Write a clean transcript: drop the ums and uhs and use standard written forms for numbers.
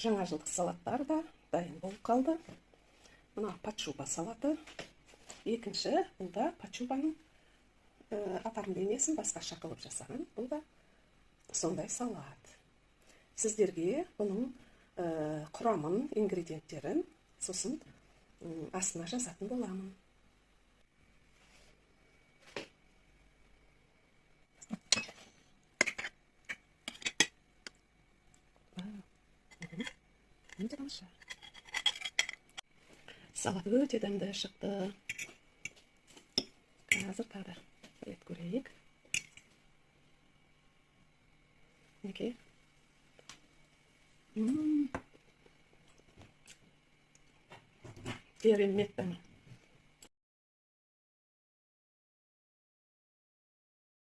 Жаңа жылдық салаттар да дайын болып қалды. Мына пачуба салаты. Екінші, бұл да пачубаның оформлениесін басқаша қылып жасаған. Бұл да сондай салат. Сіздерге бұның құрамын, ингредиенттерін сосын астына жазатын боламын. Өте тамаша. Салат өте дәмді шықты. Қазір тағы да рет көрейік. Мінекей. Керемет дәмі.